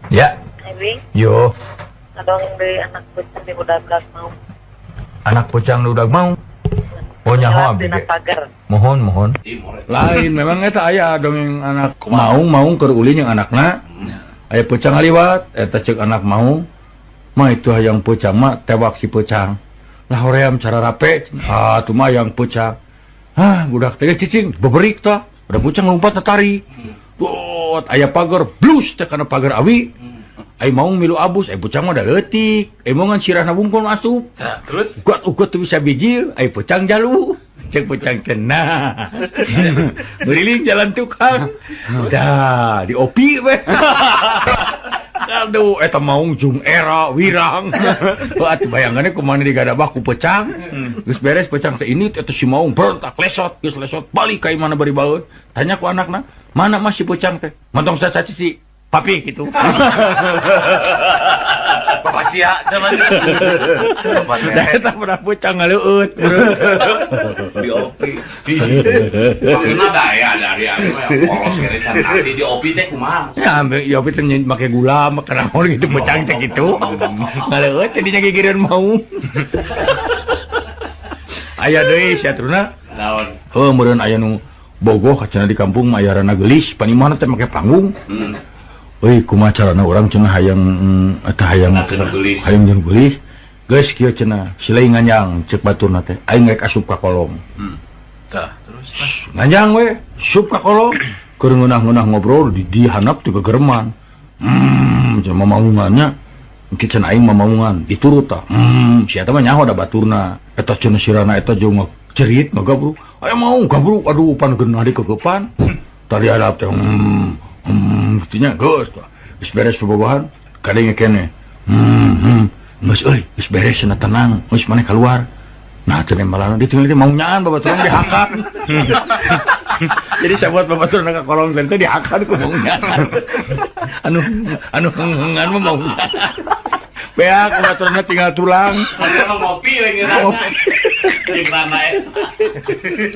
Ya. Abi. Yo. Adong deui anak pucang di udag mau. Anak pucang di udag mau. Oh nyaho abdi ge. Mohon mohon. Lain memang eta aya dongeng anak maung maung keur ulin jeung anakna. Aya pucang ngaliwat eta ceuk anak maung. Mah itu hayang pucang mah tewak si pucang. Lah hoream cara rape. Ah tuh mah hayang pucang. Hah budak teh cicing beberik tah. Udah pucang lompat tari. Bot aya pagar blus teh kana pagar awi. Ai maung milu abus, ai pucang mah da leutik. Ai maung ngan sirahna wungkul asup. Tah, terus ugat-ugat teu bisa bijil, ai pucang jalu. Cek pucang teh nah. Beriling jalan tukang. Dah, diopi we. Aduh, eta maung jung era wirang. Heuh atuh bayangannya kumaha digadabah ku pecang. Geus beres pecang teh ini eta si maung berontak lesot, geus lesot balik ka imahna bari baeun. Tanya ku anakna, mana mah si pecang teh? Montong sacaci si papi gitu. Bapak sia zaman. Da eta pernah pecang ngaleueut. Di opi. Maksudna daya dari anu yang polos kene nanti di opi teh kumaha? Ya ambil di opi teh make gula, make naon gitu pecang teh gitu. Ngaleueut jadinya gigireun mau. Aya deui si atruna. Naon? Heuh meureun aya nu bogoh cenah di kampung mah aya rana geulis, panimahna teh make panggung. Euy kumaha carana urang cenah hayang eta hayang hayang jeung geulis. Geus kieu cenah silai nganjang ceuk baturna teh aing rek asup ka kolong. Tah terus tah. Nganjang we asup ka kolong keur ngeunah-ngeunah ngobrol di handap teh gegereman. Cenah mamaungannya engke cenah aing mamaungan diturut tah. Si eta mah nyaho da baturna. Eta cenah sirana eta jeung cerit ngagabruk. Aya mau gabruk aduh pan geunah dikegepan. Tadi hadap teh gitunya geus tah. Geus beres bobogohan kadenge keneh. Geus euy, geus beres cenah tenang, geus maneh keluar. Nah cenah malana ditinggal teh mau nyaan babaturan dihakan. Jadi sabuat babaturan ka kolong teh dihakan ku mau nyaan. Anu anu henghengan mah mau nyaan. Beak babaturanna tinggal tulang. Padahal mah ngopi we ngeunahna. Jeung rana eta.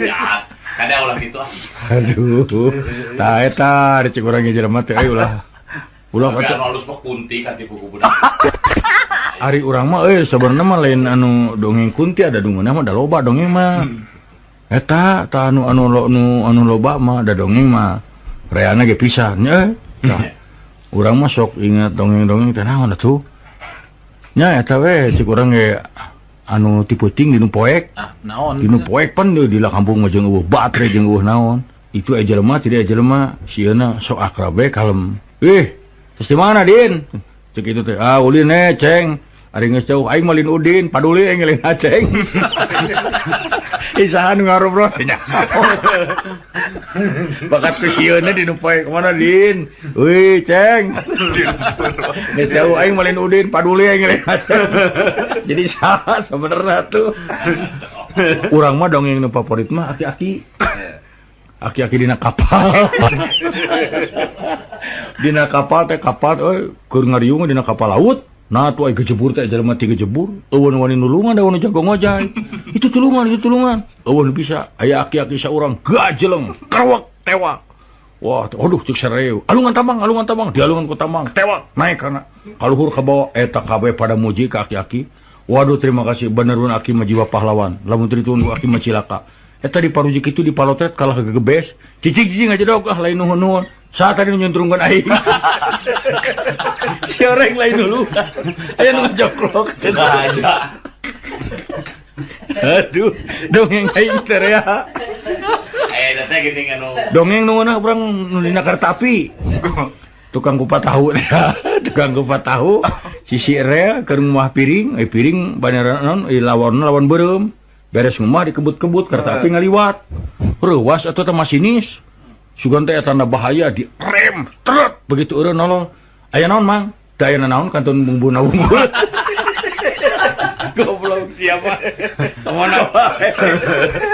Ya, kada ulah kitu ah. Aduh. Tah eta cek urang ge jelema teh euy ulah. Ulah kata anu alus mah kunti katipu ku budak. Ari urang mah euy sabenerna mah lain anu dongeng kunti ada dungeuna mah da loba dongeng mah. Eta tah anu anu anu anu loba mah da dongeng mah reana ge pisan nya. Tah urang mah sok ingat dongeng-dongeng teh naon atuh. Nya eta we cek urang ge anu ti peuting dinu poek. Ah, naon? Dinu poek pan di kampung mah jeung eueuh batre jeung eueuh naon. Itu aya jelema tidak aya jelema sieuna sok akrab we kalem. Ih, terus di mana Din? Cek itu teh, ah ulin eh ceng. Ari geus jauh aing mah lin Udin, paduli aing lin Aceng. Isahan ngarobrol nya. Bakat ku sieuna dinu poek mana Din? Wih, ceng. Geus jauh aing mah lin Udin, paduli aing lin Aceng. Jadi saha sebenarnya tuh. Urang mah dongeng nu favorit mah aki-aki. Aki-aki dina kapal. Dina kapal teh kapal euy keur ngariung dina kapal laut. Nah tuh ai gejebur teh jelema ti gejebur, eueun wani nulungan da wani jago ngojay. Itu tulungan, itu tulungan. Eueun bisa aya aki-aki saurang gajeleng, kerewek tewak. Wah, aduh cek sareu. Alungan tambang, dialungan ku tambang, tewak naik kana. Kaluhur ka bawah eta kabeh pada muji ka aki-aki. Waduh terima kasih benerun aki mah jiwa pahlawan. Lamun teu ditunggu aki mah cilaka. Eta di parujik itu di palotret kalah gegebes. Cicing-cicing aja dok ah lain nuhun-nuhun. Saat tadi nyuntrungkeun aing. Si orang lain dulu. Aya nu ngajoklok. Aja. Aduh, dongeng aing teh rea. Aya teh geuning anu. Dongeng nu ngeunah urang nu dina kereta api. Tukang kupat tahu teh. Tukang kupat tahu sisi rea keur ngumah piring, piring banera naon lawan lawan beureum. Beres ngumah dikebut-kebut kereta api ngaliwat. Reuwas atuh teh masinis. Sugan teh tanda bahaya di rem truk begitu eureun nolong. Aya naon Mang? Teu aya naon kantun bumbuna unggul. Goblok siapa? Mana wae.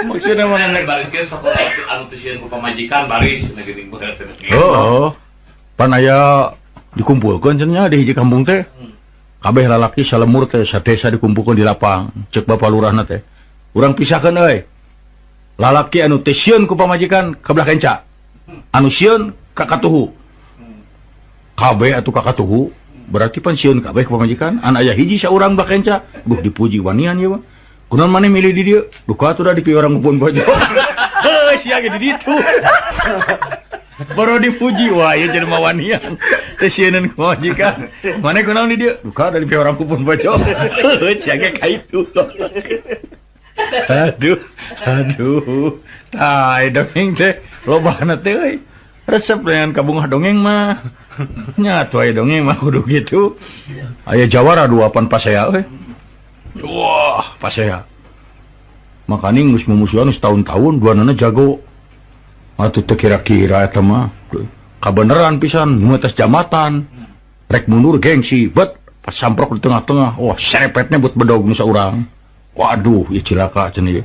Maksudna mana nek bariskeun sok anu teu sieun ku pamajikan baris na geuning berat. Heeh. Pan aya dikumpulkeun cenah di hiji kampung teh. Kabeh lalaki salemur teh sadesa dikumpulkeun di lapang. Ceuk bapa lurahna teh. Urang pisahkeun euy. Lalaki anu teu sieun ku pamajikan ka belah kenca. Anu sieun ka katuhu. Kabeh atuh kakatuhu berarti pan sieun kabeh ka pamajikan an aya hiji saurang bakenca duh dipuji wanian ieu mah. Kunaon maneh milih di dieu? Duka atuh da di orang ngumpul baju. Heuh sia ge di ditu. Baru dipuji wah ieu jelema wanian. Teu sieuneun ku pamajikan. Maneh kunaon di dieu? Duka da di orang ngumpul baju. Heuh sia ge ka itu. Aduh, aduh. Tah dongeng teh lobana teh euy. Resep dengan kabungah dongeng mah. Nya atuh aya dongeng mah kudu kitu. Aya jawara dua pan pasea euy. Wah, pasea. Makaning geus mumusuhan setahun-tahun duanana jago. Atuh teu kira-kira eta mah. Kabeneran pisan nu atas jamatan. Rek mundur gengsi, bet pas samprok di tengah-tengah. Wah, serepetnya buat bedog nu saurang. Waduh, ieu cilaka cenah ieu.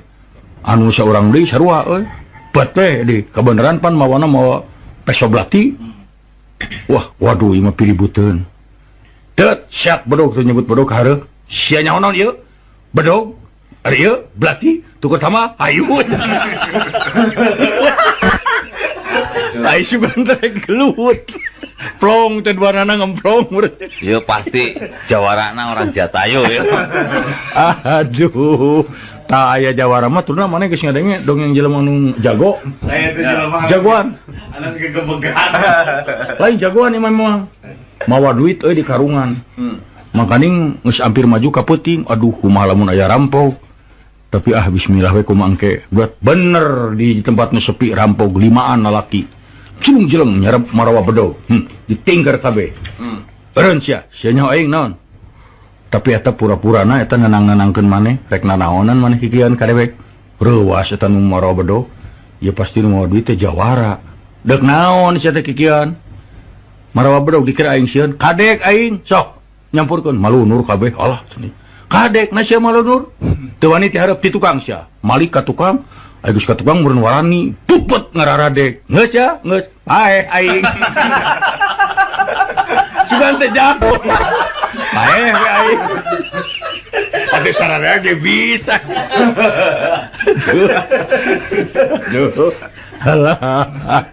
Anu saurang deui sarua euy. Bet teh di kabeneran pan mawana mawa peso belati. Wah, waduh ieu mah piributeun. Teu siap bedog teu nyebut bedog hareuh. Sia nyaho naon ieu? Bedog, ari ieu belati, tukur sama ayu. Ai sugan teh gelut. Plong teh duanana ngemplong. Ieu pasti jawarana orang Jatayu ya. Aduh, tah aya jawara mah turna maneh geus ngadenge dongeng jelema nu jago. Saya teh jelema. Jagoan. Anas gegebegan. Lain jagoan ieu mah. Mawa duit euy di karungan. Makaning geus hampir maju ka peuting, aduh kumaha lamun aya rampok. Tapi ah bismillah we kumaha engke. Buat bener di tempat nu sepi rampok limaan lalaki. Cilung jeleng nyarep marawa bedog. Ditinggar kabeh. Eureun sia, sia nyaho aing naon. Tapi eta pura-purana eta nenang-nenangkeun maneh, rek nanaonan maneh kikian ka dewek. Reuas eta nu marawa bedog. Ya pasti nu mawa duit teh jawara. Deuk naon sia teh kikian? Marawa bedog dikira aing sieun, kadek aing sok nyampurkeun malunur kabeh. Alah cenah. Kadek na sia malunur. Teu wani ti hareup ti tukang sia. Malik ka tukang, aya geus ka tukang meureun warani, pupet ngararadek. Geus sia, geus. Paeh aing. Sugan teh jago. Paeh we aing. Atuh sararea ge bisa. Duh. Alah.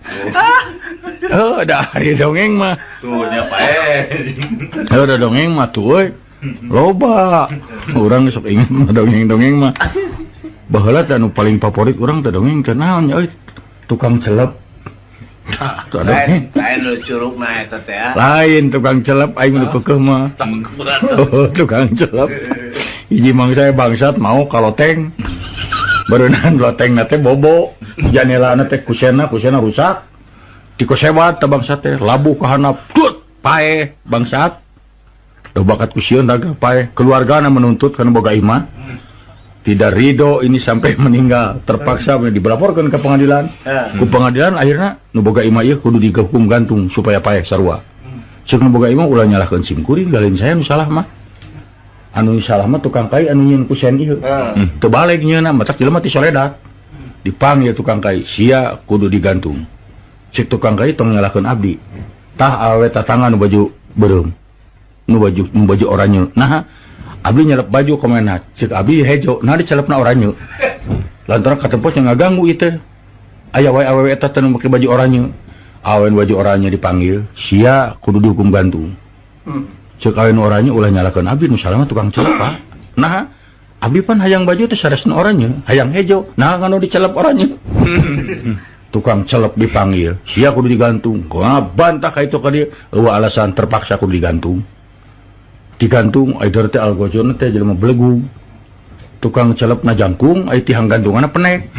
Oh, da ari dongeng mah. Tuh nya paeh. Heuh da dongeng mah tuh euy. Loba. Urang sok inget mah dongeng-dongeng mah. Baheula teh anu paling favorit urang teh dongeng teh naon nya euy? Tukang celep. Tuh Lain, lain nu curugna eta teh ya. Lain tukang celep aing nu keukeuh mah. Oh, tukang celep. Hiji mangsa bangsat mau ka loteng. Beureunan lotengna teh bobo, janelana teh kusena rusak. Dikosebat teh bangsat teh labuh ka handap. Tut, paeh bangsat. Duh bakat ku sieun raga paeh. Keluargana menuntut kana boga imah. Tidak ridho ini sampai meninggal, terpaksa dilaporkan ke pengadilan. Ku pengadilan akhirnya nu boga imah ieu kudu dihukum gantung supaya paeh sarua. Ceuk nu boga imah ulah nyalahkeun sim kuring, lain saya nu salah mah. Anu salah mah tukang kai anu nyieun kusen ieu. Teu balik nyieunna, matak jelema ti soledat. Dipanggil tukang kai, sia kudu digantung. Ceuk tukang kai tong nyalahkeun abdi. Tah awewe tatangga nu baju beureum. Nu baju oranye. Nah, abdi nyelep baju komena, cek abdi hejo, nah dicelepna oranye. Lantaran katempos yang ngaganggu ieu teh. Aya wae awewe eta teh nu make baju oranye. Awewe baju oranye dipanggil, sia kudu dihukum gantung. Cek awewe nu oranye ulah nyalakeun abdi, nu salah mah tukang celep Pak. Nah, abdi pan hayang baju teh saresna oranye, hayang hejo, nah nganu dicelep oranye. Tukang celep dipanggil, sia kudu digantung. Wah, bantah ka itu ka dieu, eueuh alasan terpaksa kudu digantung. Digantung, aider teh algojona teh jelema belegu. Tukang celep na jangkung, ai tihang gantunganna penek.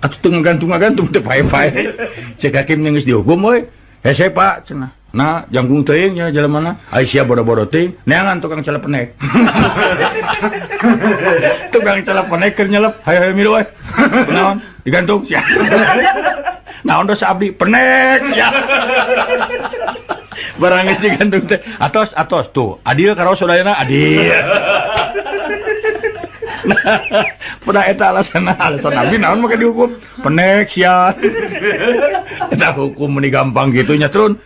Atuh teu ngagantung-ngagantung teh pae-pae. Cek hakim geus dihukum we. Hese Pak cenah. Nah, jangkung teuing nya jelemana. Ai sia bodo-bodo teuing, neangan tukang celep penek. Tukang celep penek keur nyelep, hayo-hayo milu we. Naon? Digantung sia. Naon dosa abdi penek sia. Barang geus digantung teh. Atos tuh. Adil karaos sadayana adil. Nah, pernah eta alasan abdi naon make dihukum? Penek sia. Eta hukum meni gampang kitu nya trun.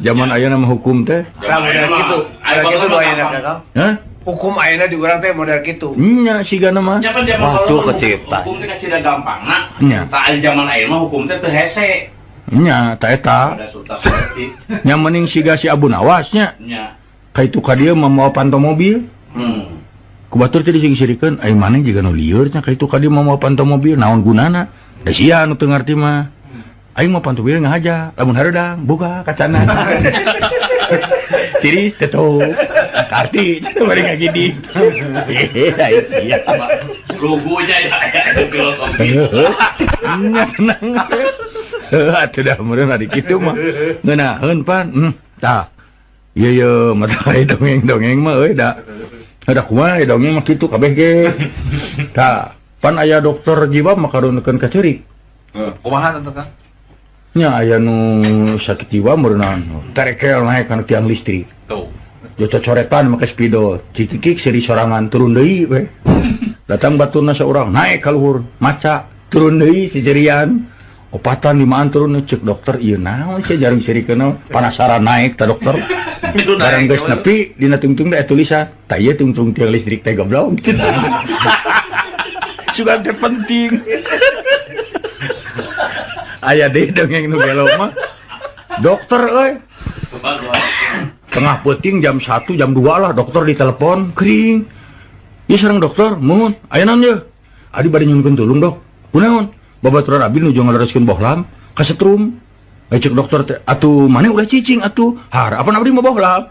Zaman ayeuna mah hukum teh. Tah model kitu. Model kitu ayeuna Kang. Hah? Hukum ayeuna di urang teh model kitu. Nya sigana mah. Nya kan zaman Waktu kecipta. Hukum teh kacida gampangna. Nya. Tah zaman ayeuna mah hukum teh teu hese. Nya ta eta. Nya mending siga si Abu Nawas nya. Nya. Ka itu ka dieu mamawa panto mobil. Ku batur teh dising-sirikeun, ai maneh jiga nu lieur nya ka itu ka dieu mamawa panto mobil, naon gunana? Da sia nu teu ngarti mah. Aing mah panto mobil ngahaja, lamun hareudang buka kacana. Tiris tutup. Karti cenah bari ngagidi. Ai sia. Lugunya ya filosofi. Nya tenang. Heuh atuh dah meureun ari kitu mah. Ngeunaheun pan. Tah. Ieu ye mata dongeng-dongeng mah euy da. Da kumaha dongeng mah kitu kabeh ge. Tah, pan aya dokter jiwa mah karunekeun ka ceurik. Kumaha teh Kang? Nya aya nu sakit jiwa meureunna terekel naek kana tiang listrik. Tuh. Cocoretan make spidol, cikikik seri sorangan turun deui we. Datang baturna saurang naek ka luhur, maca turun deui sisirian. Opatan limaan turun cek dokter ieu naon sia jarang sirikeun panasaran naek ta dokter. Barang geus nepi dina tungtung teh tulisan, tah ieu tungtung tiang listrik teh goblok. Sugan teh penting. Aya deui dongeng nu gelo mah. Dokter euy. Tengah peuting jam 1 jam 2 lah dokter ditelepon kering. Ieu sareng dokter, muhun aya naon ieu? Adi bade nyuhunkeun tulung dok. Kunaon? Babaturan abdi nuju ngalereskeun bohlam kasetrum. Cek dokter teh atuh maneh ulah cicing atuh. Har apa abdi mah bohlam.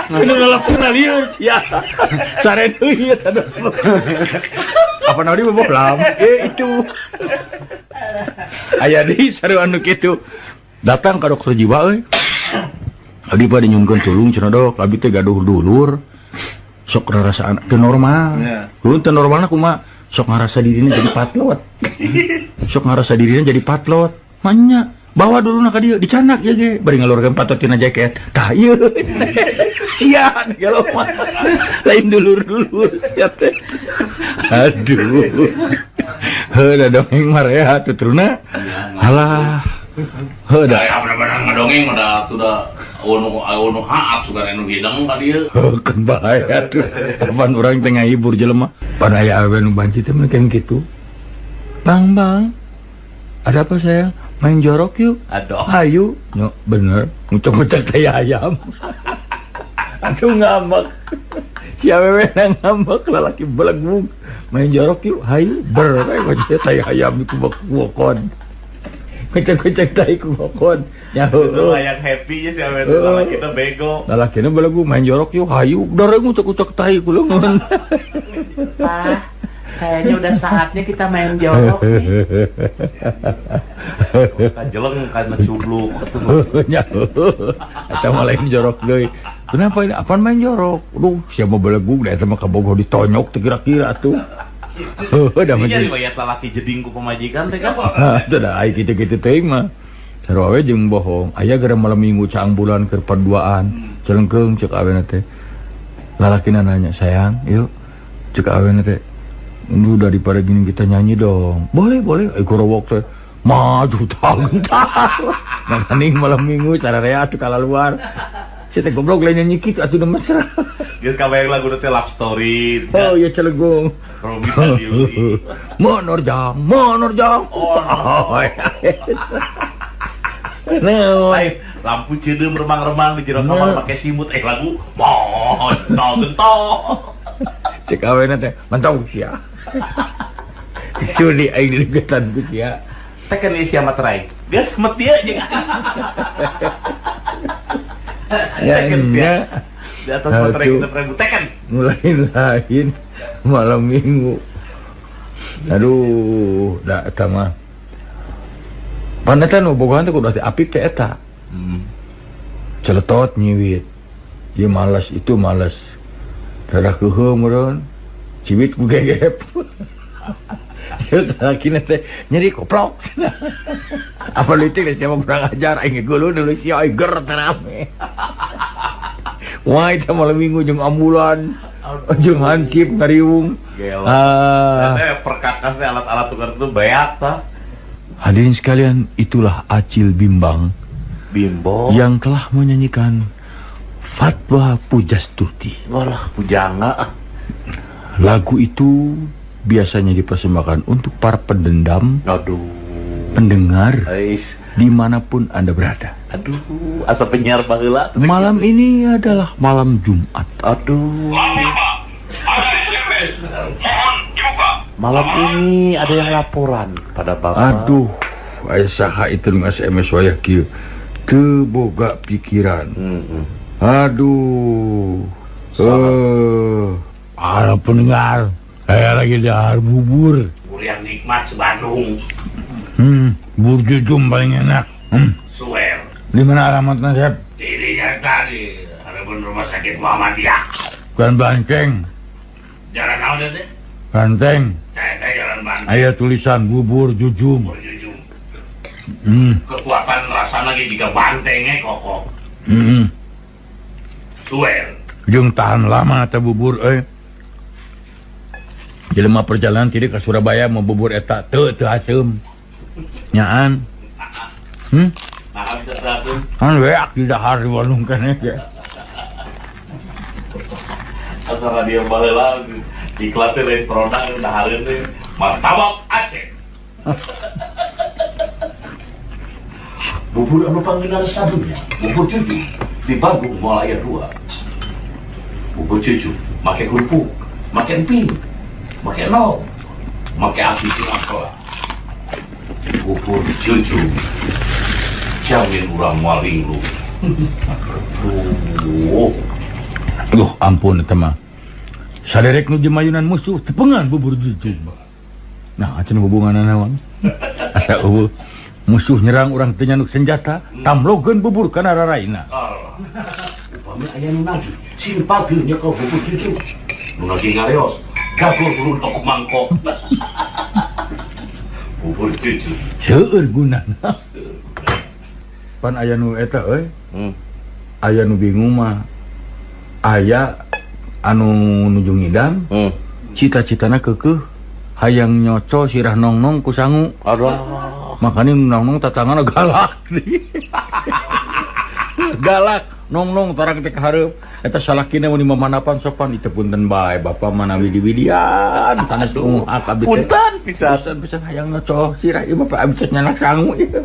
Nu ngalapuna lieur sia. Sare deui eta dokter. Apa abdi mah bohlam? Itu. Aya deui sarua anu kitu. Datang ka dokter jiwa euy. Abdi bade nyuhunkeun tulung cenah dok, abdi teh gaduh dulur. Sok rarasaan teu normal. Kudu teu normalna kumaha? Sok ngarasa dirinya jadi patlot. Sok ngarasa dirinya jadi patlot. Manya bawa dulu nak ka dieu dicanak ieu ge bari ngalurkeun patot tina jaket. Tah ieu. Sia gelo mah. Lain dulur-dulur sia teh. Aduh. Heuh da dongeng mah rehat tuturna. Alah. Heuh da. Aya bener-bener ngadongeng mah da atuh da anu haap sugan anu hideng ka dieu. Heuh keun bae atuh. Kapan urang teh ngahibur jelema. Pan aya awewe nu banci teh mah kitu. Bang, bang. Ada apa sayang? Main jorok yuk. Aduh. Ayo. No, bener. Ngucek-ngucek tai ayam. Aduh ngambek. Si awewe ngambek lalaki belegug. Main jorok yuk. Hayu. Ber. Ngucek tai ayam ku bokon. Ngucek-ngucek tai ku bokon. Ya heueuh. Yang happy nya si awewe lalaki teh bego. Lalakina belegug main jorok yuk. Hayu. Dor ngucek-ngucek tai ku leungeun. Pak, kayaknya udah saatnya kita main jorok nih. Kajeleng kan cubluk. Nya. Eta mah lain jorok deui. Kenapa ini? Apaan main jorok? Aduh, siapa belegug da eta mah kabogoh ditonyok teh kira-kira atuh. Heuh, da mah. Jadi riwayat lalaki jeding ku pamajikan teh kan. Teu da ai kitu-kitu teuing mah. Sarua we jeung bohong. Aya gara malam minggu caang bulan keur paduaan. Celengkeung ceuk awena teh. Lalakina nanya, "Sayang, yuk." Ceuk awena teh, "Lu daripada gini kita nyanyi dong." Boleh, boleh. Ai gorowok teh maju tah. Makaning malam minggu sararea atuh kalaluar. Si teh goblok lain nyanyi kitu atuh da mesra. Geus kabayang lagu teh love story. Oh iya celegung. Romi Tadiusi. Menerjang, menerjang. Oh. Nah, lampu ceudeum remang-remang di jero kamar make simut lagu montong gentong. Cek awena teh mantau sia. Suli aing dilegetan ku sia. Teh kan sia materai. Geus met dieu jeung. Ya, nya. Di atas materai kita ribu teken. Lain-lain malam minggu. Aduh, da eta mah. Pan eta nu bogohan teh kudu apik teh eta. Celetot nyiwit. Ieu malas itu malas. Rada keuheuh meureun. Ciwit ku gegep. Ieu lalakina teh nyeri koplok. Apa leutik geus sia kurang ajar aing geuleuh deui sia aing ger teh rame. Wah, eta malam minggu jeung ambulan, jeung hansip ngariung. Ah. Perkakas teh alat-alat tukar itu beak tah. Hadirin sekalian, itulah Acil Bimbang. Bimbo yang telah menyanyikan Fatwa Pujastuti. Walah, pujangga. Lagu itu biasanya dipersembahkan untuk para pendendam. Aduh. Pendengar Ais. dimanapun Anda berada. Aduh, asa penyiar baheula. Malam ini adalah malam Jumat. Aduh. Malam ini ada yang laporan pada Bapak. Aduh, aya saha itu nu SMS wayah kieu. Teu boga pikiran. Aduh. Para pendengar, saya lagi dahar bubur. Bubur yang nikmat se-Bandung. Bubur jujum paling enak. Suwer. Di mana alamatnya, Sep? Di tadi, harapan rumah sakit Muhammadiyah. Bukan Banteng. Jalan apa teh? Banteng. Saya jalan Banteng. Aya tulisan bubur jujum. Bubur jujum. Kekuatan rasa lagi jika bantengnya kokoh. Suwer. Jeung tahan lama teh bubur euy. Jelema perjalanan ti ka Surabaya mau bubur eta teu teu haseum. Nyaan. Kan weak di dahar di warung keneh ge. Asa radio baheula iklan teh lain produk dahareun teh martabak Aceh. Bubur anu panggilan sadunya, bubur cucu di Bandung moal aya dua. Bubur cucu make kerupuk, make emping, make no, make api tinggal. Bubur cucu jamin urang moal linglung. Aduh, ampun eta mah. Saderek nu dimayunan musuh tepengan bubur cucu. Nah, cenah hubunganna naon? Asa eueuh musuh nyerang urang teu nyanuk senjata, tamlogeun bubur kana raraina. Upami aya nu nagih, sing pageuh nyekel bubur cucu. Nu nagih ngareos, gagor ulun aku mangkok. Bubur cucu. Seueur gunana. Pan aya nu eta euy. Aya nu bingung mah. Aya anu nuju ngidam. Cita-citana keukeuh hayang nyoco sirah nongnong ku sangu. Aduh. Makanya nongnong tatangana galak. Galak nongnong tarang teh ka hareup. Eta salakina mun mamanapan sopan itu punten bae bapak manawi diwidian sanes unghak abdi teh. Punten pisan pisan hayang nyoco sirah ieu bapak abdi teh nyanak sangu ieu.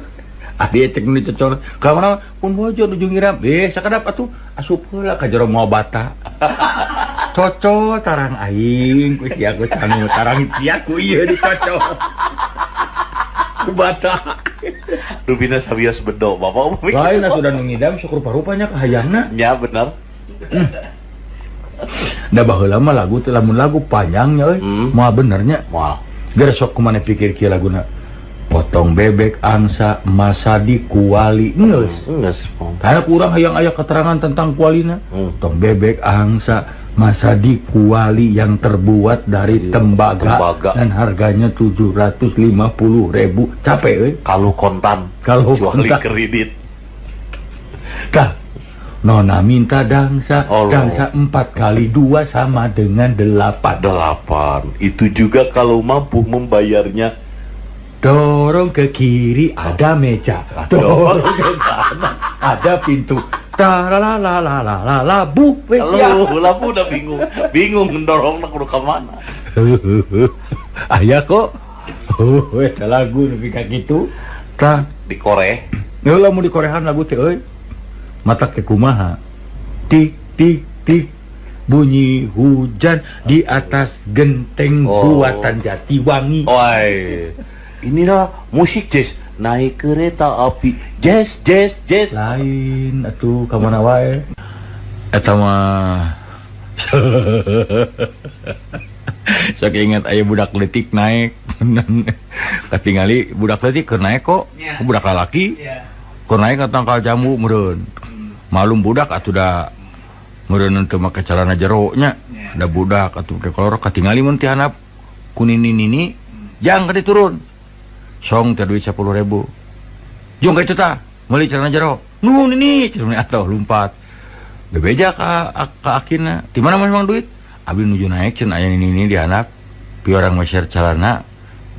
Adi cek nu dicocol ka mana pun bojo nuju ngiram sakadap atuh asup heula ka jero moal bata. Cocol tarang aing ku sia ku sangu tarang sia ku ieu dicocol. Ku bata. Rupina sawios bedo bapak. Lain atuh da nu ngidam sok rupa-rupanya kahayangna. Nya bener. Da baheula mah lagu teh lamun lagu panjangnya euy. Moal benernya. Moal. Geus sok kumaha pikir kieu laguna. Potong bebek angsa masa di kuali geus. Geus. Karena kurang hayang aya keterangan tentang kualina. Potong bebek angsa masa di kuali yang terbuat dari tembaga dan harganya 750.000. Capek euy. Kalau kontan, kalau kontan kredit. Tah, nona minta dangsa, dangsa 4 kali 2 sama dengan 8. 8. Itu juga kalau mampu membayarnya. Dorong ke kiri ada meja, dorong ke kanan ada pintu. Taralalalala bu, labu udah bingung, bingung mendorong kudu ke mana. Aya kok, eta lagu nepi ka kitu. Tah dikoreh. Heula mun dikorehan lagu teh euy. Mata ke kumaha? Tik tik tik bunyi hujan di atas genteng buatan Jatiwangi. Oi. Inilah musik jazz, naik kereta api, jazz, jazz, jazz. Lain atuh ka mana wae. Eta mah. Sok ingat aya budak leutik naik. Katingali budak leutik keur naik kok, budak lalaki. Keur naik ka tangkal jambu meureun. Malum budak atuh da meureun teu make calana jero nya. Da budak atuh ke kolor katingali mun ti handap ku nini-nini, jang ka diturun. Song teh duit 10.000. Jung ka itu tah, meuli celana jero. Nuhun ini, cenah atuh lumpat. Bebeja ka akina. Di mana memang duit? Abi nuju naik cenah aya nini-nini di handap. Pi orang meser celana,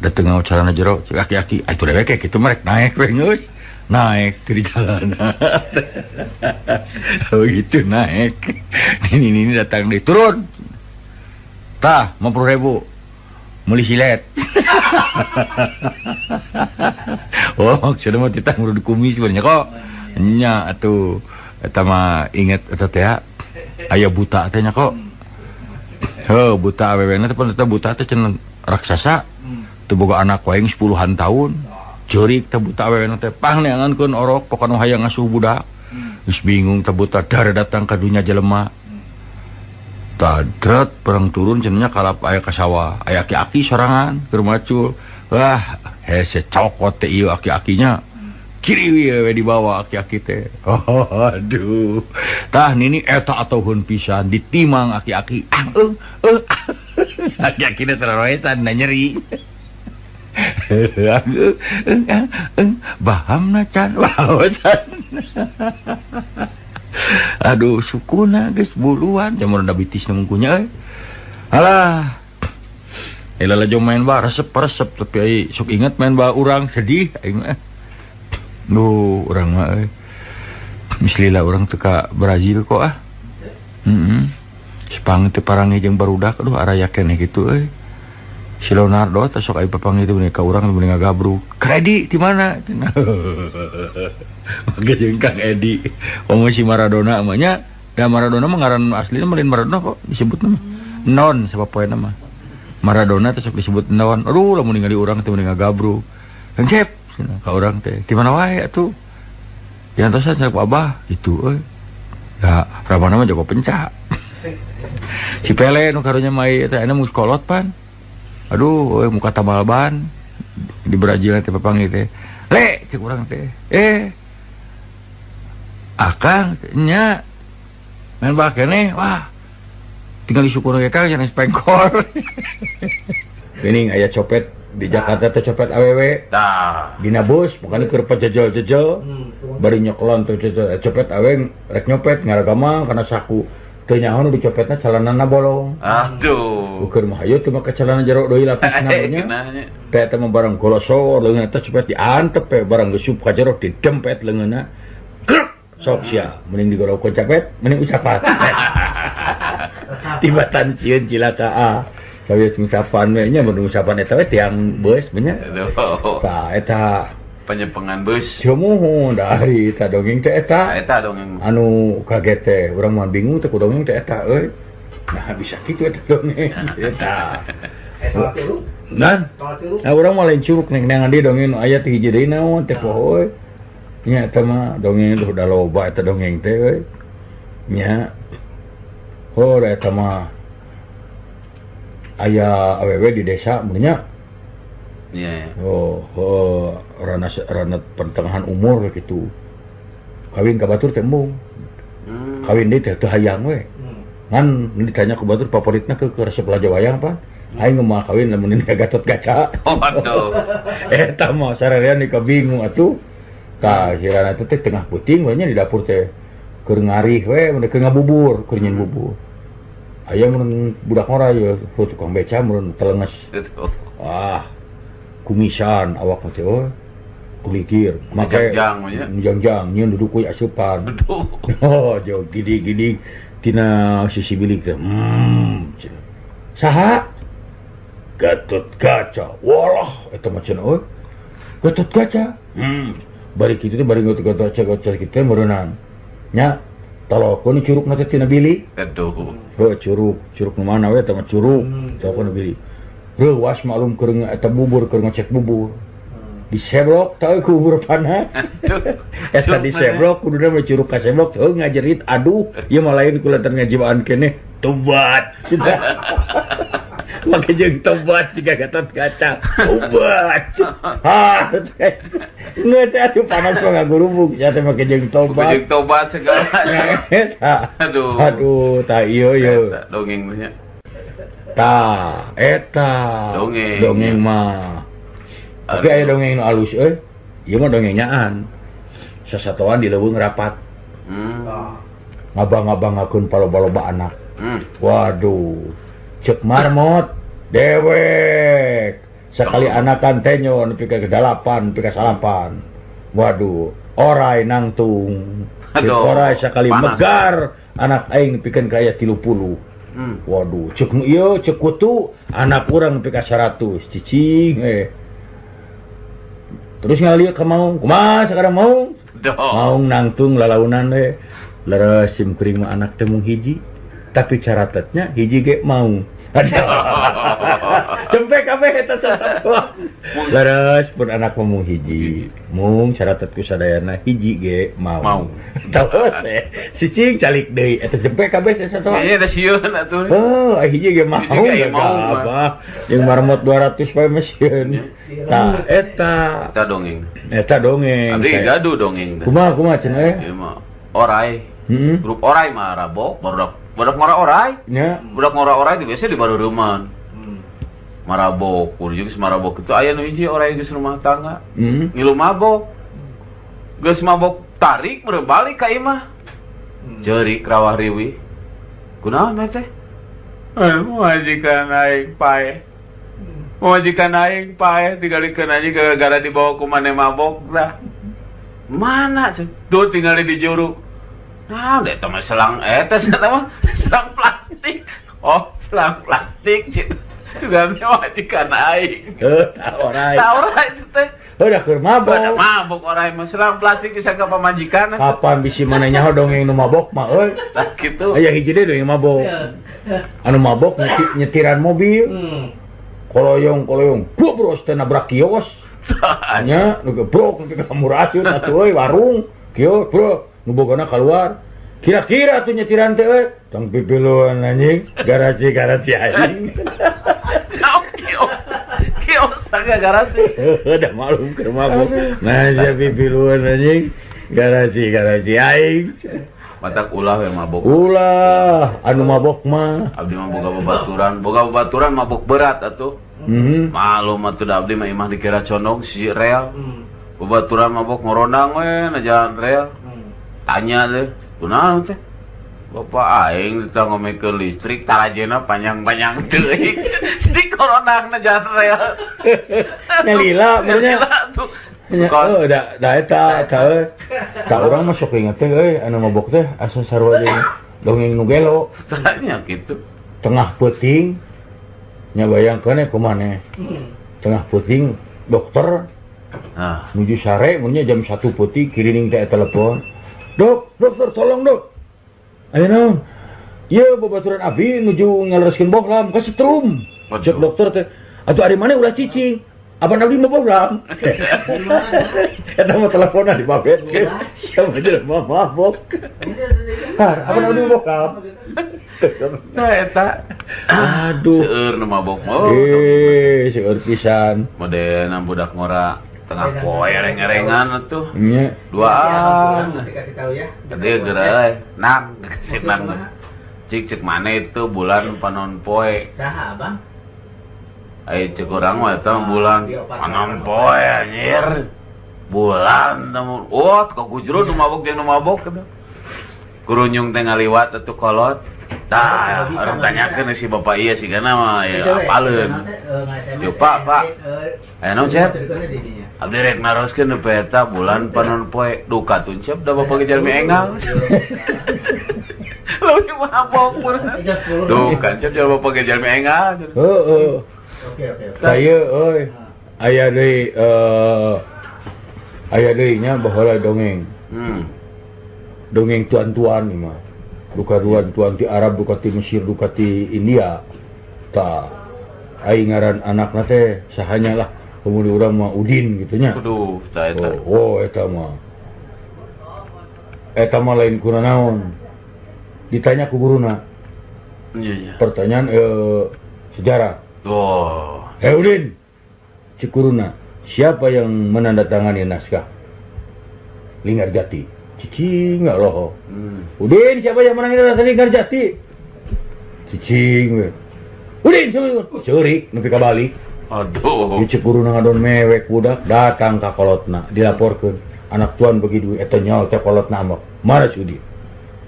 dateng ngau celana jero, cek aki-aki, atuh dewek kitu merek naik we geus. Naik di celana. Begitu naik. Nini-nini datang deui, turun. Tah, 50.000. Meuli silet. Oh, maksudna mah titah ngurud kumis bener kok. Nya atuh eta mah inget eta teh aya buta teh nya kok. Heuh, buta awewena teh pan eta buta teh cenah raksasa. Teu boga anak wae 10-an tahun. Ceurik teh buta awewena teh pang neangankeun orok pokona hayang ngasuh budak. Geus bingung teh buta dar datang ka dunya jelema. Tadrat perang turun cenah kalap aya ka sawah, aya aki-aki sorangan keur macul. Wah, hese cokot teh ieu aki-akinya. Kiri we dibawa aki-aki teh. Oh, aduh. Tah nini eta atoheun pisan ditimang aki-aki. Ah, aki-aki teh tararoesan na nyeri. Bahamna can waosan. Aduh sukuna geus buluan jamur da bitis mungkunya euy. Alah. Lalajo main ba resep-resep tapi ai sok inget main ba urang sedih aing mah. Duh urang mah euy. Mislila urang teu ka Brazil kok ah. Heeh. Sepang teh parangi jeung barudak aduh araya keneh kitu euy. Si Leonardo teh sok aya papanggih teh ka urang mending ngagabruk. Ka Edi di mana? Make jeung Kang Edi. Komo si Maradona mah nya. Da Maradona mah ngaran aslina mah lain Maradona kok disebutna mah. Non sapopoena mah. Maradona teh sok disebut non. Aduh lamun ningali urang teh mending ngagabruk. Kang Cep cenah ka urang teh. Di mana wae atuh? Diantosan sa ku Abah kitu euy. Da ramana mah jago pencak. Si Pele nu karunya mah ieu teh aya geus kolot pan. Aduh, euy muka tambal ban di Brazil teh papanggih teh. Le cek urang teh. Akang nya main bal keneh wah. Tinggal disyukur ge Kang jangan pengkor. Geuning aya copet di Jakarta teh copet awewe. Tah. Dina bus pokona keur pajejel-jejel. Bari nyoklon teh copet awe rek nyopet ngaragamang kana saku. Teu nyaho nu dicopetna celanana bolong. Aduh. Ukur mah hayu teu make celana jero deui lapisna nya. Teh eta mah barang golosor leungeunna teh copet diantep we barang geus ka jero didempet leungeunna. Krek sok sia mending digorok capet mending ucapan. Tibatan sieun cilaka ah. Sawios ngusapan we nya mun ngusapan eta we tiang beus nya. Tah eta penyepengan bus. Cumuhun dari eta dongeng teh eta. Eta dongeng. Anu kaget teh, urang mah bingung teh ku dongeng teh eta euy. Nah bisa kitu eta dongeng eta. Nan. Nah urang mah lain curug neng neangan deui dongeng nu aya teh hiji deui naon teh poho euy. Nya eta mah dongeng teh udah loba eta dongeng teh euy. Nya. Oh eta mah aya awewe di desa mun nya. Yeah. Oh, rana pertengahan umur gitu. Kawin ka batur teh embung. Kawin deui teh teu hayang we. Ngan ditanya ku batur favoritna ke resep raja wayang pan. Aing mah kawin lamun ini Gatot Kaca. Oh, aduh. Eta mah sarerean ka bingung atuh. Tah si rana teh tengah puting we nya di dapur teh keur ngarih we mun keur ngabubur, keur nyin bubur. Aya mun budak ngora ye tukang beca mun telenges. Wah. Kumisan awak mah teh oh kulikir make jangjang nyeun duduk we asupan. Oh jauh gidi-gidi tina sisi bilik teh. Saha Gatot Kaca. Walah eta mah cenah euy. Gatot Kaca. Bari kitu teh bari Gatot Kaca Gatot kitu meureunang. Nya talokeun curugna teh tina bilik. Aduh. Heuh curug, curug nu mana we eta mah curug. Talokeun bilik. Reuwas maklum keur eta bubur keur ngecek bubur. Diseblok tah ku bubur panas. Eta diseblok kuduna mah curug kaseblok heuh ngajerit aduh ieu mah lain kulantaran ngajiwaan keneh tobat. Make jeung tobat jiga Gatot Kaca. Tobat. Ha. Geus atuh panas mah ngagurubug sia teh make jeung tobat. Jeung tobat segala. Aduh. Aduh tah ieu ieu. Dongeng mah nya. Tah, eta dongeng mah. Tapi aya dongeng nu alus euy. Ieu mah dongeng nyaan. Sasatoan di leuweung rapat. Ngabang-ngabangakeun paloba-loba anak. Waduh. Ceuk marmot dewek. Sakali anakan tenyo nepi ka 8, nepi ka 9. Waduh, orai nangtung. Ceuk orai sakali megar anak aing pikeun ka aya 30. Waduh, cek nu ieu cek kutu anak urang nepi ka 100 cicing Terus ngalieu ka maung, kumaha sakarang maung? Maung nangtung lalaunan we. Leres sim kuring mah anak teh mung hiji, tapi caratetnya hiji ge maung. Cempe kabeh eta sasatoan. Leres pun anak mah mung hiji. Mung caratet ku sadayana hiji ge maung. Terus cicing calik deui eta cempe kabeh sasatoan. Kayaknya ada sieun atuh. Oh, hiji ge maung. Apa? Jeung marmot 200 pae mah sieun. Tah eta. Eta dongeng. Eta dongeng. Abdi gaduh dongeng. Kumaha kumaha cenah eh? Ieu mah orai. Grup orai mah rabok barudak ngora orai. Nya. Budak ngora orai di biasa di bareureman. Marabok, kudu geus marabok kitu aya nu hiji orai geus rumah tangga. Ngilu mabok. Geus mabok tarik meureun balik ka imah. Ceurik rawah riwih. Kunaon teh? Majikan aing paeh. Majikan aing paeh tingalikeun aja gara-gara dibawa ku maneh mabok tah. Mana ceu? Duh tingali di juru. Nah, eta mah selang eta mah selang plastik. Oh, selang plastik ceu. Sugana majikan aing. Heuh, tah orai. Tah orai teh. Heuh, da keur mabok. Da mabok orai mah selang plastik bisa ka pamajikan. Kapan bisi maneh nyaho dongeng nu mabok mah euy. Tah kitu. Aya hiji deui dongeng mabok. Anu mabok nyetiran mobil. Koloyong-koloyong, gobros teh nabrak kios. Nya, nu gebrok nepi ka murasieun atuh euy warung. Kios, bro, nu bogona kaluar. Kira-kira tuh nyetiran teh euy. Tong pipiluan anjing, garasi-garasi aing. Kios. Kios tangga garasi. Udah malum keur mabok. Nah, sia pipiluan anjing, garasi-garasi aing. Matak ulah we mabok. Ulah, anu mabok mah. Abdi mah boga babaturan mabok berat atuh. Malum atuh da abdi mah imah dikira condong si rel. Babaturan mabok ngorondang we na jalan rel. Tanya teh, kunaon teh? Bapak aing teh ngomekeun listrik tarajena panjang-panjang teuing. Di korondang na jalan rel. Nyalila meureun nya. Oh, da eta eta euy. Ka urang mah sok inget teh euy anu mabok teh asa sarua jeung dongeng nu gelo. Tanya kitu. Tengah peuting nya bayangkeun we kumaha. Tengah peuting dokter nuju sare mun nya jam 1 peuting kirining teh telepon. Dok, dokter tolong dok. Ayo naon? Ieu babaturan abdi nuju ngalereskeun bohlam ka setrum. Cek dokter teh, atuh ari maneh ulah cicing. Abang abdi mah bohlam. Eta mah teleponan di babet. Siapa jelema mabok. Har, abang abdi mah bohlam. Nah eta. Aduh. Seueur nu mabok mah. Seueur pisan. Modelna budak ngora tengah poe reng-rengan atuh. Nya. Duaan. Dikasih tahu ya. Gede geura nak senang. Cik cek mana itu bulan panon poe. Saha abang? Ayo cek urang mah eta bulan panon poe anjir. Bulan temu. Oh, kagujrun nu mabok jeung nu mabok kitu. Kurunyung teh ngaliwat atuh kolot. Tah, urang tanyakeun si bapak ieu sigana mah ya apaleun. Yo Pak, Pak. Aya naon Cep? Abdi rek naroskeun nu eta bulan panon poe duka tuncep da bapak ge jalmi enggal. Leuwih mabok mun. Duka cep jalma bapak ge jalmi enggal. Heeh. Oke, oke. Saya euy aya deui aya deui nya baheula dongeng. Dongeng tuan-tuan ieu mah. Duka tuan-tuan ti Arab, duka ti Mesir, duka ti India. Tah aing ngaran anakna teh sahanya lah. Kemudian urang mah Udin gitu nya. Aduh, tah eta. Oh, eta mah. Eta mah lain kuna naon. Ditanya ku guruna. Iya, iya. Pertanyaan sejarah. Oh. Hei Udin, cek guruna, siapa yang menandatangani naskah Linggarjati? Cicing nggak loh. Udin, siapa yang menandatangani Linggarjati? Cicing we. Udin, siapa? Ceurik nepi ka balik. Aduh. Cek guruna ngadon mewek budak datang ka kolotna dilaporkeun. Anak tuan bagi duit eta nyawa teh kolotna ambek. Mana si Udin?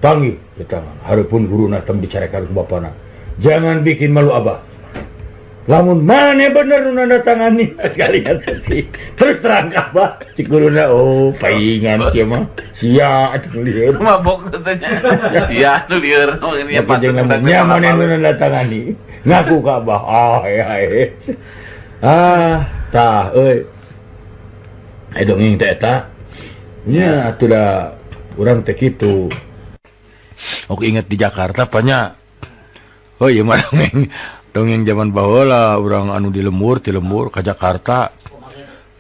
Panggil di tangan. Haripun guruna tem dicarekan ku bapana. Jangan bikin malu abah. Lamun maneh bener nu nandatangani sekalian terus terang ka Abah cik guruna oh paingan kieu mah sia atuh lieur mabok katanya sia nu lieur nya nya maneh nu nandatangani ngaku ka Abah ah ya ah tah euy dongeng teh eta nya atuh da urang teh kitu. Oke inget di Jakarta banyak. Oh iya mah dongeng zaman baheula urang anu di lembur, ti lembur ka Jakarta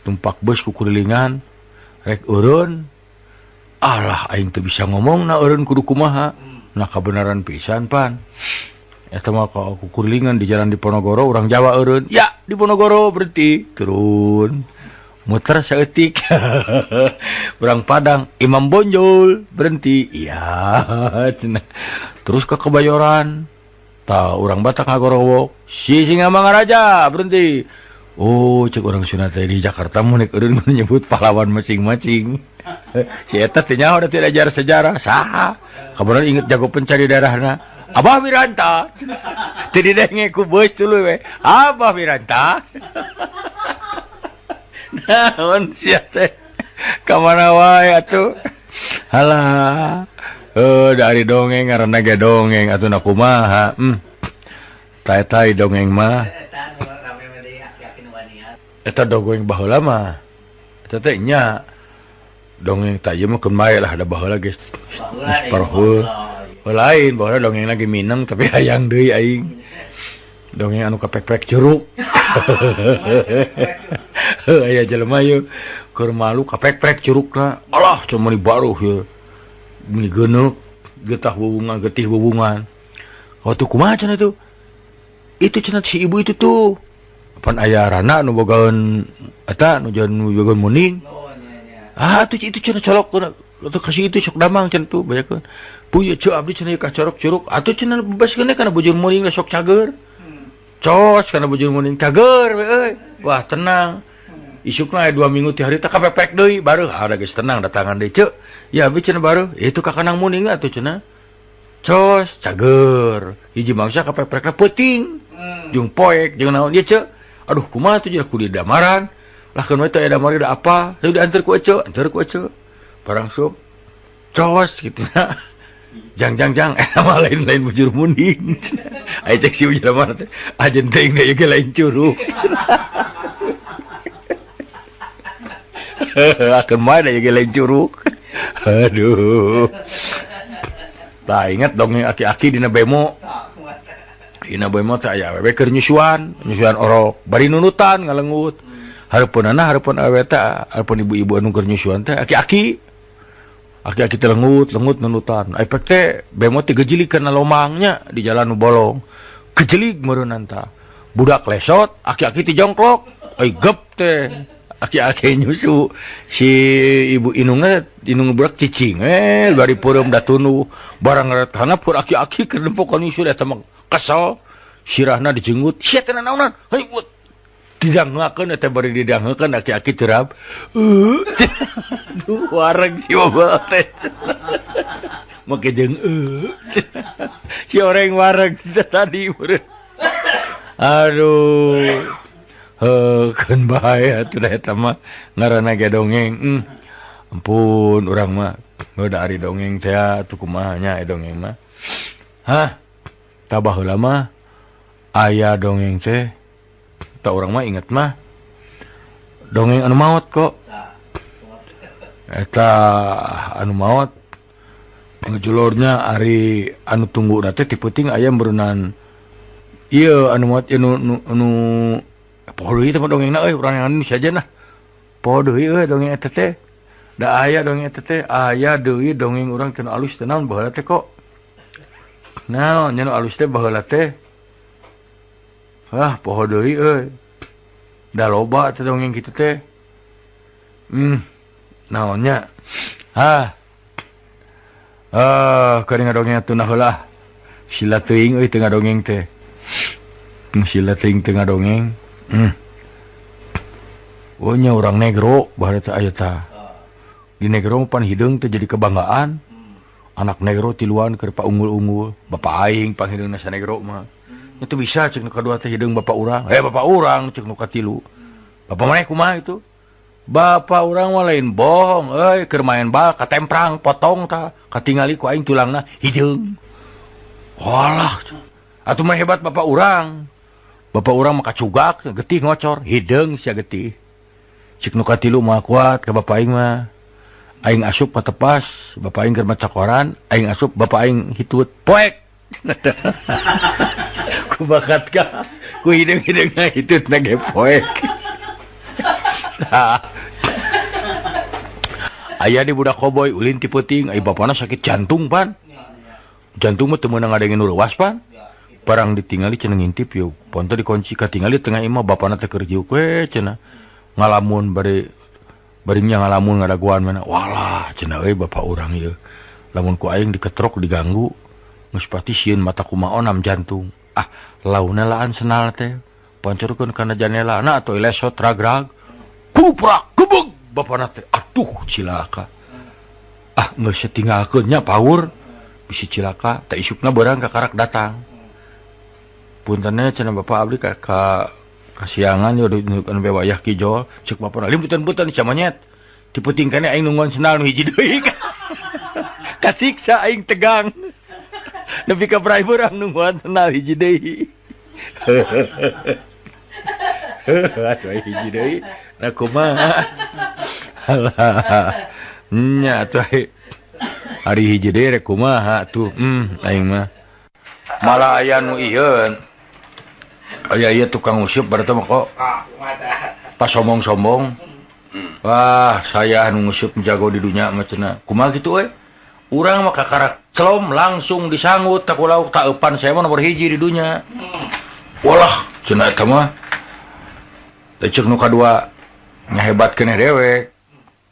tumpak bus ku kurilingan rek eureun. Alah aing teu bisa ngomong na eureun kudu kumaha. Nah kabenaran pisan pan. Eta mah ka kukurilingan di jalan Diponegoro urang Jawa eureun. Ya Diponegoro berhenti turun. Muter saeutik. Urang Padang Imam Bonjol berhenti. Iya cenah. Terus ke Kebayoran. Tah urang Batak ngagorowok. Si Singamangaraja berhenti. Oh cek urang Sunda teh di Jakarta mun rek eureun menyebut pahlawan masing-masing. Si eta teh nyaho da teu diajar sejarah. Saha? Kabeneran inget jago pencari daerahna. Abah Wiranta. Teu didenge ku beus tuluy we. Abah Wiranta. Naon sia teh ka mana wae atuh. Halah. Dari dongeng ngaranna ge dongeng atuh na kumaha. Tai-tai dongeng mah. Eta dongeng baheula mah. Eta teh nya dongeng tah ieu mah keun bae lah da baheula geus parhul. Lain baheula dongeng lagi mineng tapi hayang deui aing. Dongeng anu kapek-pek curug. Aya jelema ieu keur malu kapek-pek curugna. Alah cuma di baruh ieu. Meuni geuneuk getah wuwungan getih wuwungan. Waktu kumaha cenah itu? Itu cenah si ibu itu tuh. Pan aya rana nu bogaeun eta nu bogaeun muning. Ah tuh itu cenah colok atuh kasih itu sok damang cenah tuh banyakeun. Puy ceu abdi cenah ka corok curug atuh cenah bebaskeun kana bujur muning sok cager. Cos kana bujur muning cager we euy. Wah tenang. Isukna aya 2 minggu ti harita kapepek deui bareuh ada geus tenang datangan deui ceu. Ya abdi cenah bareuh itu ka kanang muning atuh cenah. Cos cager. Hiji mangsa kapepekna peuting. Jeung poek jeung naon ieu ceu. Aduh kumaha tuh jeung kudu damaran. Lah keun we teh aya damar da apa? Teu diantar ku eceu, antar ku eceu. Barang sup. Cos kitu na. Jang jang jang mah lain-lain bujur muning. Aya cek si jelema teh ajen teuing deui ge lain curug. Akeun mah da ge lain curug. Aduh. Tah inget dongeng aki-aki dina bemo. Dina bemo teh aya awewe keur nyusuan, nyusuan orok, bari nunutan ngalengut. Hareupeunana hareupeun awewe teh, hareupeun ibu-ibu anu keur nyusuan teh aki-aki. Aki-aki teh lengut, lengut nunutan. Efek teh bemo teh gejilig kana lomangnya di jalan nu bolong. Gejelig meureunnan tah. Budak lesot, aki-aki teh jongklok. Euy gep teh. Aki-aki nyusu. Si ibu inungna inung budak cicing bari peureum da tunduh. Barang ngaretana pur aki-aki keur nempo ka nyusu eta mah kesel. Sirahna dijenggut. Sia teh naonan? Heuy didangeukeun eta bari didangeukeun aki-aki terap. Aduh wareg si babal teh. Make jeung si oreng wareg tadi meureun. Aduh. Heuh keun bae atuh da eta mah ngaranna ge dongeng. Ampun urang mah heuh da ari dongeng teh atuh kumaha nya dongeng mah. Hah? Tah baheula mah aya dongeng teh. Tak orang mah inget mah dongeng anu maot kok. Eta anu maot ngejulornya ari anu tunggu teh ti peuting aya meureunnan ieu anu maot ieu nu poho deui teh dongengna euy urang anu saja nah. Poho deui euy dongeng eta teh. Da aya dongeng eta teh aya deui dongeng urang teh nu alus teh naon baheula teh kok. Naon nya nu alus teh baheula teh. Ah, poho deui euy. Da loba teh dongeng kitu teh. Naonnya? Hah. Keur ngadongeng atuh nah heula. Sila teuing euy teu ngadongeng teh. Sila teuing teu ngadongeng. Oh nya urang negro baheula teh aya tah. Di negro pan hideung teh jadi kebanggaan. Anak negro tiluan keur paunggul-unggul. Bapa aing panghideungna sa negro mah. Itu bisa cek nu kadua teh hideung bapak urang. Bapak urang cek nu katilu. Bapak maneh kumaha itu? Bapak urang mah lain bohong euy, keur main bal katemprang potong tah, katingali ku aing tulangna hideung. Walah, atuh mah hebat bapak urang. Bapak urang mah kacugak, getih ngocor, hideung sia getih. Cek nu katilu mah kuat ka bapak aing mah. Aing asup patepas, bapak aing keur maca koran, aing asup bapak aing hitut poek. Ku bakat ka, ku hideung-hideungna hitutna ge poek. Aya di budak koboy ulin ti peuting, ai bapana sakit jantung pan. Jantung mah teu meunang ngadengin nu leuwas pan. Barang ditingali cenah ngintip yeuh, ponto dikunci katingali tengah imah bapana teh keur jiuk we cenah. Ngalamun bari barinya ngalamun ngadaguan mana. Walah cenah euy bapak urang ieu. Lamun ku aing diketrok diganggu, geus pati sieun mata kumaha onam jantung. Ah, launa laan senal teh. Pancorkeun kana janela na atuh lesot ragrag. Kuprak gebeg bapana teh. Aduh cilaka. Ah geus tinggalkeun nya paur. Bisi cilaka teh isukna beurang ka karak datang. Puntenna cenah bapak abdi ka kasiangan yo nu wayah kijol cek bapana limputan-putan sia monyet. Diputing kana aing nungguan sendal nu hiji deui. Kasiksa aing tegang. Nepi ka brai beurang nungguan sendal hiji deui. Atuh hiji deui. Nah kumaha? Alah. Nya atuh hari hiji deui rek kumaha atuh. Aing mah. Malah aya nu ieu. Aya ieu tukang useup berarti mah kok. Pas sombong-sombong. Wah, saya nu nguseup jago di dunya mah cenah. Kumaha kitu euy? Urang mah kakarak celom langsung disanggut tak lauk tak eupan saya mah nomor hiji di dunya. Walah, cenah eta mah. Teh ceuk nu kadua nyahebat keneh dewek.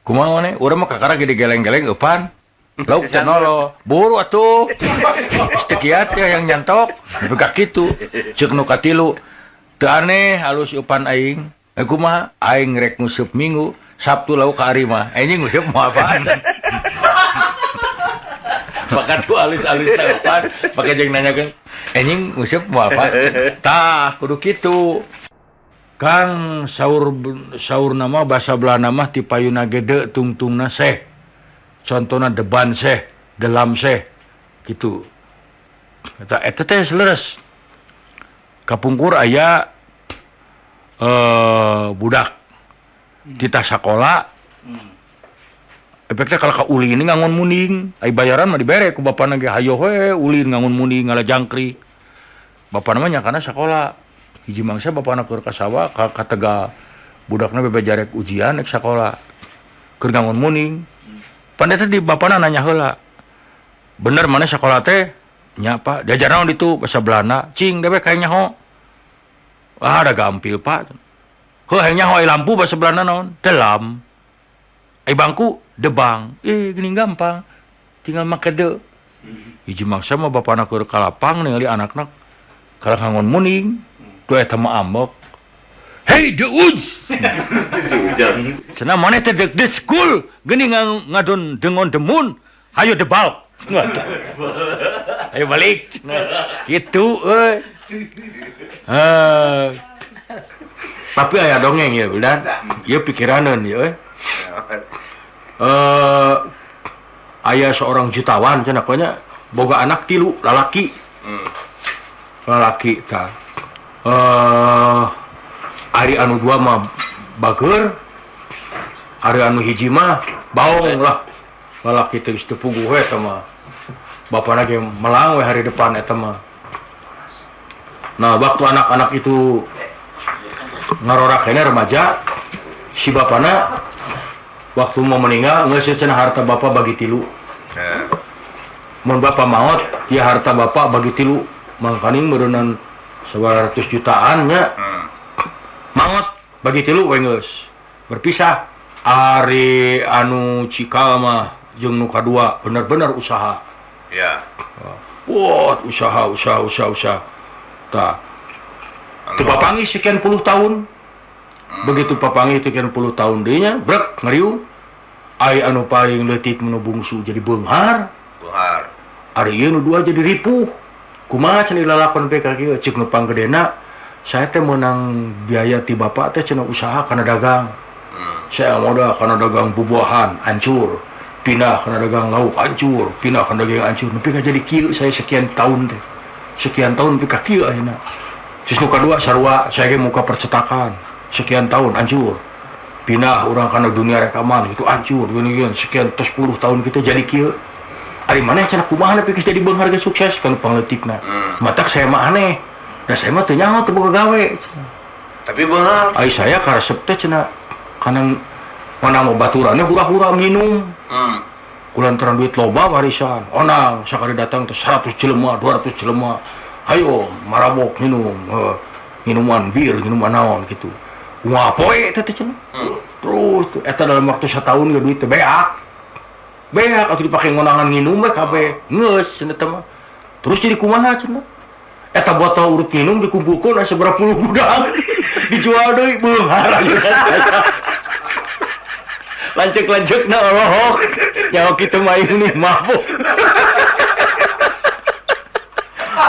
Kumaha maneh? Urang mah kakara gede geleng-geleng eupan. Lauk teh nolo. Buru atuh. Geus teu kiat ya yang nyantok. Nepi ka kitu. Ceuk nu katilu teu aneh halus eupan aing. Kumaha? Aing rek nguseup Minggu, Sabtu lauk ka ari mah. Anjing nguseup moal apaan. Maka tuh alus-alus eupan, pake jeung nanyakeun, anjing nguseup moal apa? Tah, kudu kitu. Kang saur nama basa Belanda mah ti payuna gede tungtungna seh. Contona deban seh, delam seh gitu. Eta eta teh leres. Kapungkur aya budak titah sakola. Efeknya kalau ka ulin ini ngangon muning, ai bayaran mah dibere ku bapana ge hayo we ulin ngangon muning ngala jangkrik. Bapana mah nyakana sakola. Hiji mangsa bapana keur ka sawah ka Tegal. Budakna bebejarek ujian rek sakola. Keur ngangon muning. Pan eta di bapana nanya heula. Bener mana sakola teh? Nya Pak, diajar naon ditu basa Belanda. Cing dewek hayang nyaho. Ah, da gampil Pak. Heuh hayang nyaho ai lampu basa Belanda naon? Delam. Ai bangku debang. Gini gampang. Tinggal make de. Hiji mangsa mah bapana keur ka lapang ningali anakna kalah ngangon muning. Tuh eta mah ambek. Hey de uj. Cenah maneh teh de school geuning ngadon dengon demun. Hayo debal. Ayo balik. Kitu euy. Tapi aya dongeng ya, udah. Ieu pikiraneun ieu euy. Aya seorang jutawan cenah nya boga anak tilu lalaki. Lalaki tah. Ari anu dua mah bageur, ari anu hiji mah baong lah. Lalaki teh geus teu puguh we eta mah. Bapana ge melang we hari depan eta mah. Nah, waktu anak-anak itu ngarorak keneh remaja, si bapana waktu mau meninggal geus cenah harta bapak bagi tilu. Mun bapak maot, ya harta bapak bagi tilu. Mangkaning meureunnan 100 jutaan nya. Maot bagi tilu we geus. Berpisah. Ari anu cikal mah jeung nu kadua bener-bener usaha. Ya. Wah, usaha. Tah. Teu papanggih sekian puluh tahun. Begitu papanggih sekian puluh tahun deui nya, brek ngariung. Ai anu paling leutik nu bungsu jadi beunghar. Beunghar. Ari ieu nu dua jadi ripuh. Kumaha cenah lalakon nepi ka kieu ceuk nu panggedena saya teh meunang biaya ti bapak teh cenah usaha kana dagang. Saya modal kana dagang bubuahan hancur, pindah kana dagang lauk hancur, pindah kana dagang hancur. Nepi ka jadi kieu saya sekian tahun teh. Sekian tahun nepi ka kieu ayeuna. Terus nu kadua sarua saya ge muka percetakan sekian tahun hancur. Pindah urang kana dunia rekaman itu hancur gini-gini sekian tos 10 tahun kita jadi kieu. Ari maneh cenah kumaha nepi geus jadi beunghar geus sukses kana pangleutikna. Matak saya mah aneh. Da saya mah teu nyaho teu boga gawe. Tapi beunghar. Ai saya karesep teh cenah kana mana mau baturannya hura-hura minum. Kulantaran duit loba warisan. Onang sakali datang teh 100 jelema, 200 jelema. Ayo marabok minum, minuman bir, minuman naon gitu. Wah, poe teh teh cenah. Terus eta dalam waktu setahun ge duit teh beak. Beak atuh dipake ngonangan nginum we kabeh. Geus cenah teh mah. Terus jadi kumaha cenah? Eta botol urut minum dikumpulkeun aya sabaraha puluh gudang. Dijual deui beunghar ayeuna. Lanceuk-lanceukna olohok. Nyawa kitu mah ini mabuk.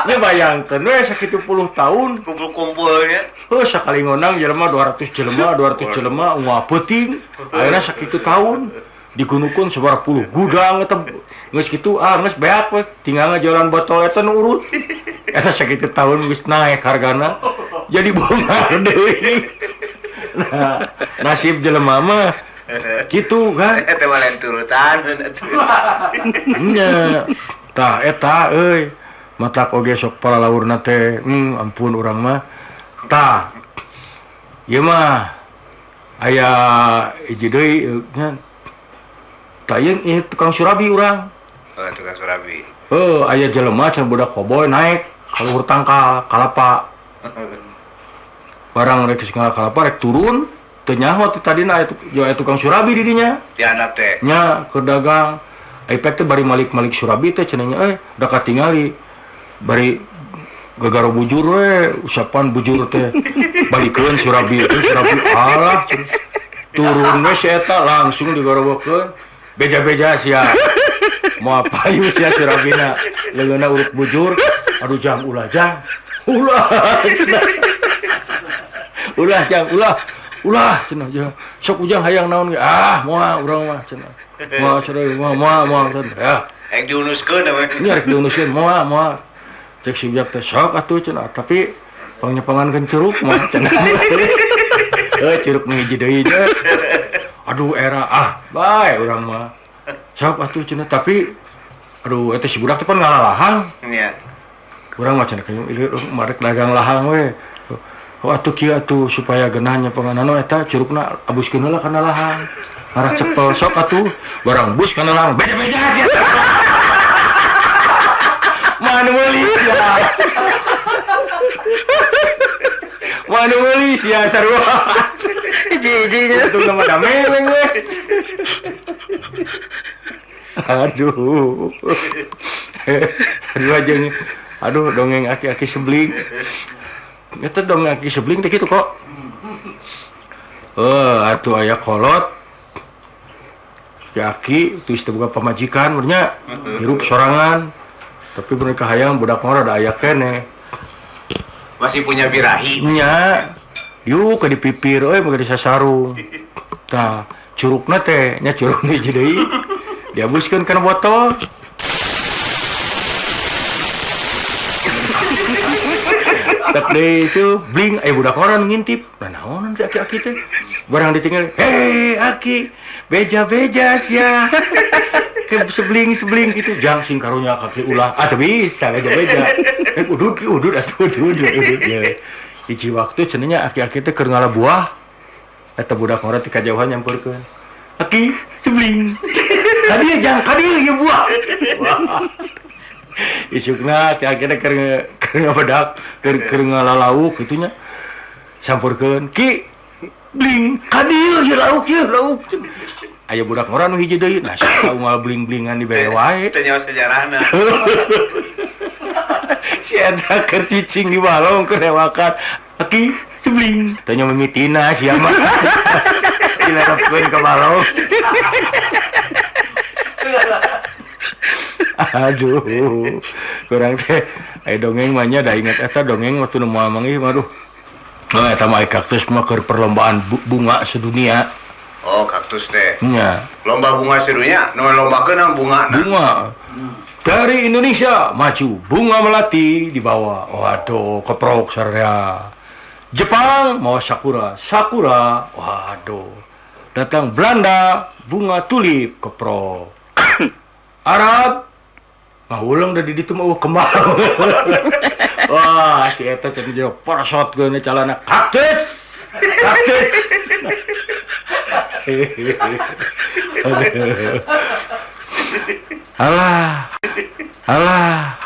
Nya bayangkeun we sakitu puluh tahun kumpul-kumpulnya. Heuh sakali ngonang jelema 200 jelema, 200 jelema unggal peuting. Ayeuna sakitu tahun digunukeun sabaraha puluh gudang eta geus kitu ah geus beak we tinggal ngajualan botol eta nu urut. Eta sakitu tahun geus naek hargana jadi beunghar deui. Nah, nasib jelema mah kitu kan. Eta mah lain turutan atuh. Nya. Tah eta euy. Matak oge sok palalaurna teh, ampun urang mah. Tah. Ieu mah aya hiji deui nya. Tah ieu tukang surabi urang. Oh, tukang surabi. Heuh, aya jelema cenah budak koboy naek ka luhur tangkal kalapa. Barang rek geus ngala kalapa rek turun, teu nyaho teh tadina aya tukang surabi di dinya. Di handap teh. Nya keur dagang. Ai pek teh bari malik-malik surabi teh cenah nya euy da katingali. Bari gagaro bujur we, usapan bujur teh. Balikeun surabi teh surabi alah turun we si eta langsung digorowokeun. Beja-beja sia. Moal payu sia surabina. Leungeunna urut bujur, aduh jang ulah jang. Ulah cenah. Ulah jang ulah. Ulah cenah jang. Sok ujang hayang naon ge? Ah, moal urang mah cenah. Moal sareng moal moal moal cenah. Ya. Rek diunuskeun we. Nya rek diunuskeun moal moal. Cek si biak teh sok atuh cenah, tapi pangnyepangankeun curug mah cenah. Heuh curug nu hiji deui nya. Aduh era ah bae urang mah. Sok atuh cenah tapi aduh eta si budak teh pan ngalalahang. Nya. Urang mah cenah kayung ieu marek dagang lahang we. Oh atuh kieu atuh supaya geunah nyepangan eta curugna abuskeun heula kana lahang. Ngarah cepel sok atuh barang bus kana lahang beja-beja sia. Mana meuli sia. Mana meuli sia sarua. Hiji-hijinya. Untung mah dame we geus. Aduh. Aduh aja. Aduh dongeng aki-aki sebling. Eta dongeng aki sebling teh kitu kok. Atuh aya kolot. Si aki teu boga pamajikan nya hirup sorangan. Tapi mereka hayang budak mah rada aya keneh. Masih punya birahi. Nya. Yuk ke dipipir euy moga disasarung. Tah, curugna teh nya curug hiji deui. Diabuskeun kana botol. Tek deui su bling aya budak ngora nu ngintip. Nah naonan si aki-aki teh? Barang ditinggal, "Hei aki, beja-beja sia." Ke sebling-sebling gitu, jang sing karunya kaki ulah. Ah teu bisa beja-beja. Udud udud atuh udud udud ya. Hiji waktu cenah nya aki-aki teh keur ngala buah. Eta budak ngora ti kajauhan nyamperkeun. Aki sebling. Kadieu jang kadieu ieu buah. Isukna aki-aki teh keur ngabedak, keur ngalalauk kitu nya. Sampurkeun, "Ki, bling, kadieu ieu lauk ieu lauk." Aya budak ngora nu hiji deui, nah sia unggal bling-blingan dibere wae. Teu nyaho sejarahna. Si eta keur cicing di balong keur rewakan. Aki sebling. Teu nyaho mimitina sia mah. Dilarapkeun ka balong. Aduh, kurang teh aya dongeng mah nya da inget eta dongeng waktu nu moal manggih mah aduh. Nah, eta mah kaktus mah keur perlombaan bunga sedunia. Oh, kaktus teh. Nya. Lomba bunga sedunia, nu lombakeun naon bungana? Bunga. Dari Indonesia maju bunga melati dibawa. Waduh, keprok sararea. Jepang mau sakura, sakura. Waduh. Datang Belanda bunga tulip keprok. Arab ngahuleng da di ditu mah eueuh kembang. Wah, si eta cenah jeung porosot geuna calana kaktus. Kaktus. Alah. Alah.